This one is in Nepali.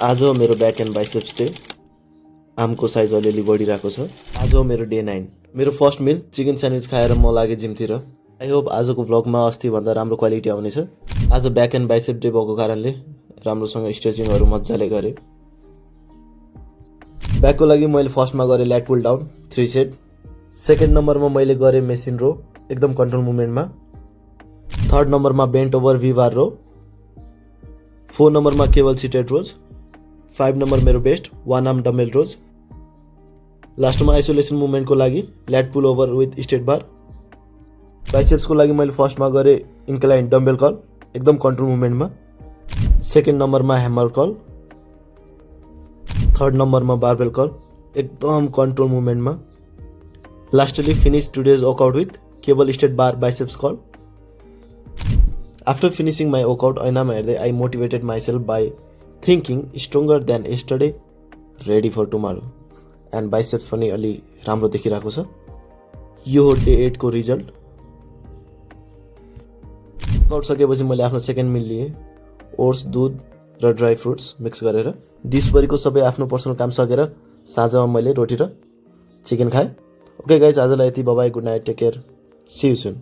आज हो मेरो ब्याक एन्ड बाइसेप्स डे। आमको साइज अलिअलि बढिरहेको छ। आज हो मेरो डे 9। मेरो फर्स्ट मिल चिकन स्यान्डविच खाएर म लागेँ जिमतिर। आई होप आजको भ्लगमा अस्तिभन्दा राम्रो क्वालिटी आउनेछ। आज ब्याक एन्ड बाइसेप डे भएको कारणले राम्रोसँग स्ट्रेचिङहरू मजाले गरेँ। ब्याकको लागि मैले फर्स्टमा गरेँ ल्याट पुल डाउन 3 सेट। सेकेन्ड नम्बरमा मैले गरेँ मेसिन रो एकदम कन्ट्रोल मुभमेन्टमा। थर्ड नम्बरमा बेन्ट ओभर वी बार रो। 4 नम्बरमा केबल सिटेड रोज। 5 नम्बर मेरो बेस्ट 1 आर्म डम्बेल रोज। लास्टमा आइसोलेसन मुभमेन्टको लागि lat pull over with straight bar. बाइसेप्सको लागि मैले फर्स्टमा गरेँ इन्क्लाइन डम्बेल कर्ल एकदम कन्ट्रोल मुभमेन्टमा। सेकेन्ड नम्बरमा ह्यामर कर्ल। थर्ड नम्बरमा बारबेल कर्ल एकदम कन्ट्रोल मुभमेन्टमा। Lastly finish today's workout with cable straight bar biceps curl. After finishing my workout, ऐनामा हेर्दै I motivated myself by thinking stronger than yesterday, ready for tomorrow. And biceps पनि अलि राम्रो देखिरहेको छ। यो हो डे 8 को रिजल्ट। वर्कआउट सकेपछि मैले आफ्नो सेकेन्ड मिल लिएँ ओट्स दुध र ड्राई फ्रुट्स मिक्स गरेर। दिसभरिको सबै आफ्नो पर्सनल काम सकेर साँझमा मैले रोटी र चिकन खाएँ। ओके गाइज, आजलाई यति। Bye bye, good night, take care, see you soon.